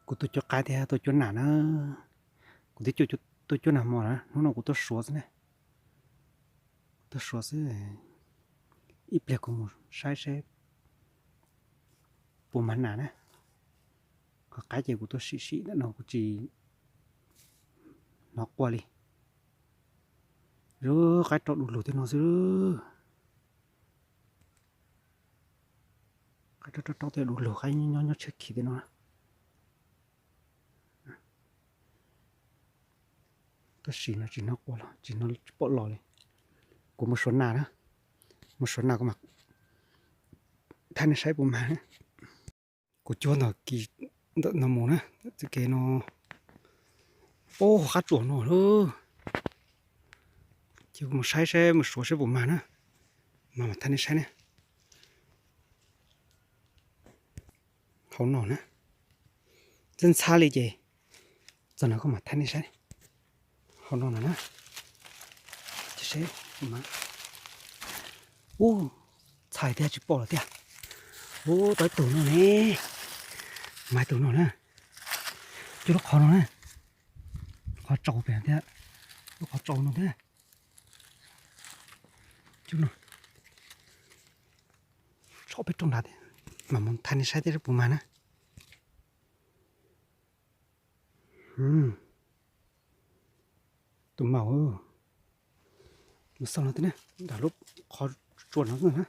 Kuv tuaj cuab qaib thiab tuaj cuab nas na. Kuv twb tuaj cuab nas hmo na, hnub no kuv tuaj suav xwb na. Kuv tuaj suav xwb. Ib pliag kuv mus saib seb puas mag nas na. Qhov qaib ces kuv tuaj sim sim ntawm no kuv tsis hnov qua li. Qaib rau du lug tej no xwb. Qaib rau rau tej du lug, qaib nyob nyob tshiab khiv tej no. Tab sis no tsis hnov qua los tsis hnov tsis pom los li. Kuv mus suav nas na, mus suav nas kuv mam thaij nej saib puas mag. Kuv cuab ntawm kis ntawm no mus na, txoj kev no, o, qab tsuas no lawm. Ces kuv mus saib saib mus suav saib puas mag na, mas mam thaij nej saib ne. Hauv no na, ntxhab ntxhab li ces txog no kuv mam thaij nej saib. Hauv no no na, ces seb, ub, txhais tiag tsis pom lawm tiag. Ub, tau ib tug no ne, mas ib tug no na, cuab lub qhov no na, lub qhov tsaus pem thiab, lub qhov tsaus no thiab. Cuab no, tso peb rooj nrad thiab, mam mus thaij nej saib thiab seb puas mag na. Tus maum, mus xauj no thiab na, nram lub qhov tsua no xwb na.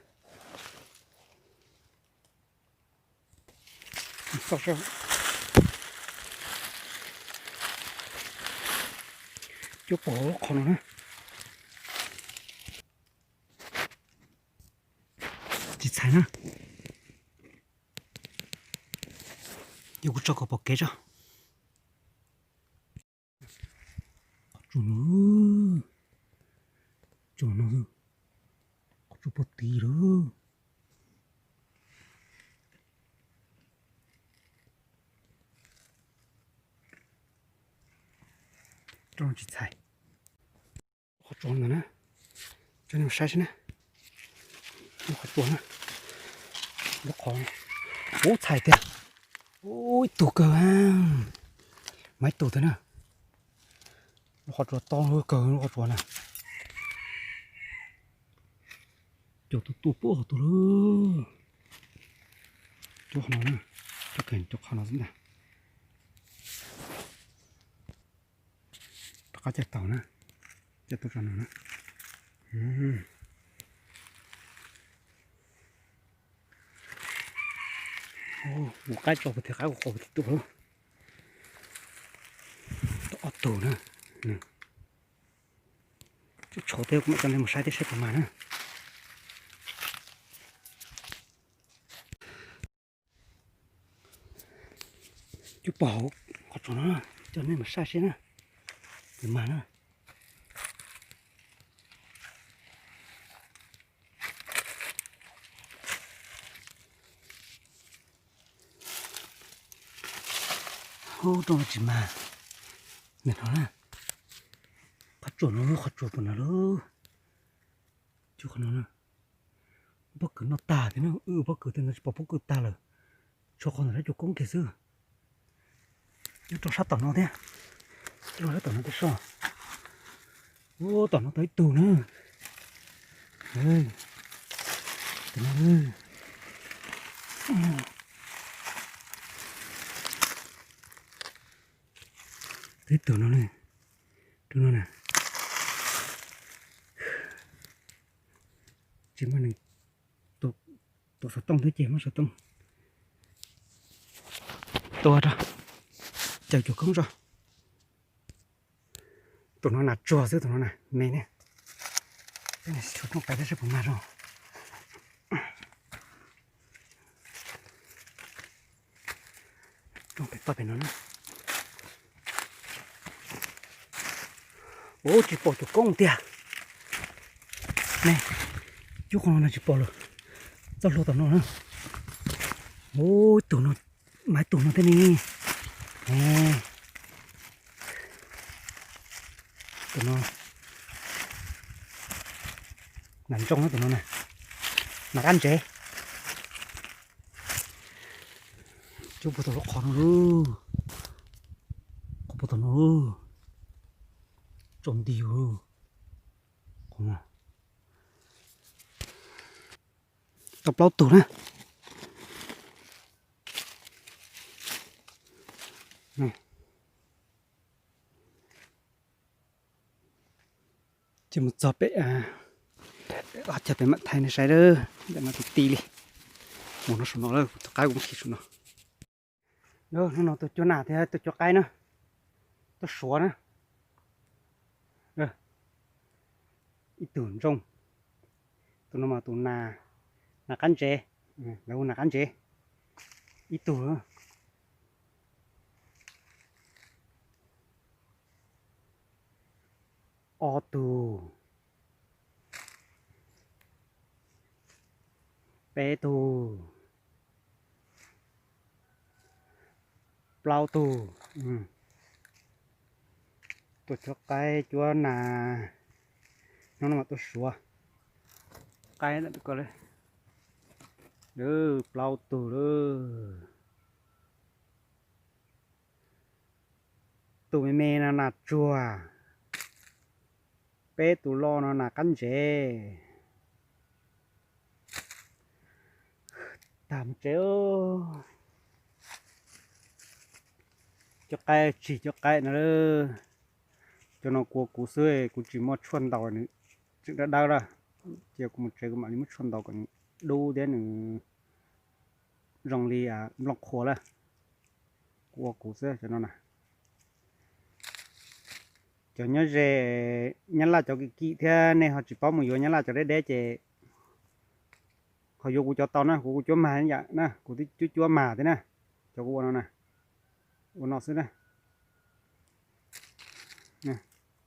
Xauj saib, cuab pom lub qhov no na. Tsis txhais na. Yog kuv tso kom pom kev tso. Qhov tsua no, tsua no, qhov tsua puag tid lawm. Rau tsis txhais. Qhov tsua ntawd na, coj nej mus saib seb na. Lub qhov tsua na, lub qhov, ub, txhais tiag. Ub, ib tug kawg, mas ib tug thiab na. Lub qhov tsua tob kawg lub qhov tsua na. Cov tus tuaj puag qhov tuaj lawm. Cov qhov no na, cov qhov no xwb ntag. Rov qab coj tau na, coj tau tso no na. Mus qaib tso puag tim qaib ua qos puag tim tuaj lawm. Tau ob tug na. Tshuav teb kuv mam coj nej mus saib teb saib puas mag na. Cub pom hauv qhov tsua no, coj nej mus saib seb na, puas mag na. Ub, rooj no tsis mag. Ntawm no na, qhov tsua no, qhov tsua puag no lauj. Cub qhov no na. Pob kws noj tag thiab na, wb pob kws tej no tsis pom pob kws tag lawm. Tshuav qhov ntawm sab cua koob kiag xwb. Nyob rau sab tom no thiab, rau sab tom no thiab soj. Ub, tom no tau ib tug na. Tom no, tau ib tug no ne, tus no na. Tsis muaj neeg tuam xov tooj thiab ces muab xov tooj tua rau, caw cua koob tso. Tus no nas tsuag xwb, tus no na me ne. Peb nim tshuav rooj pem thiab seb puas mag zoo. Rooj pem toj pem no na. Ub, tsis pom cua koob tiag. Ne, cub qhov no na tsis pom lawm. Txoj hlua tom no na. Ub, tus no, mas ib tug no thiab ne. Tus no nas ntsooj na, tus no na, nas qab ntsev. Cub puag tom lub qhov no lauj. Puag tom no, tsaus nti. Tau plaub tug na. Ces mus txog pem, ob cag pem mam thaij nej saib lawm. Ntawm no ti ti li. Mus no saum no lawm, tus qaib kuv muab khi saum no. Hnub no tus cuab nas thiab tus cuab qaib na, tuaj suav na. Ib tug ntsooj, tus no mas tus nas, nas qab ntsev, lawv hu nas qab ntsev. Ib tug, ob tug, peb tug, plaub tug, tuaj cuab qaib cuab nas, hnub no mas tuaj suav qaib ntawm ko lawm. Plaub tug lawm. Tus me me no nas tsuag, peb tus loj no nas qab ntsev. Tag mus tsev. Cuab qaib tsis cuab qaib no lawm. Cov no kuv ua kuv xwb, kuv tsis muaj tshuaj ntaus, nws tseem dawb dawb lawm. Cia kuv mus tsev kuv mam li muab tshuaj ntaus kom nws dub thiab nws zoo li nplooj qhuav lawm. Kuv ua kuv xwb cov no na. Cov nyob ze Nyab Laj cov kim kim thiab nej ho tsis paub mus yuav Nyab Laj cov deb deb ces ho yuav kuv cov tau na, kuv kuv cuab mag yam na, kuv twb cuab cuab mag thiab na. Cov kuv ua no na, ua no xwb na.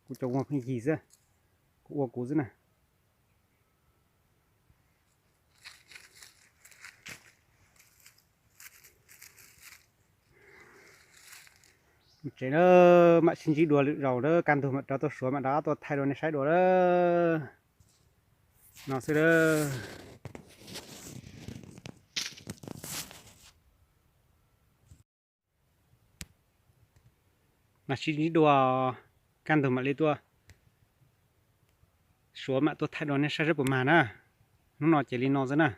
Kuv cov ua pheej yig xwb, kuv ua kuv xwb na. Tsev na, mam sib ntsib dua lwm zaus na, kaj ntug mam rov tuaj suav mam rov qab tuaj thaij dua nej saib dua na. No xwb na. Mam sib ntsib dua, kaj ntug mam li tuaj suav mam tuaj thaij dua nej saib seb puas mag na. Hnub no ces li no xwb na.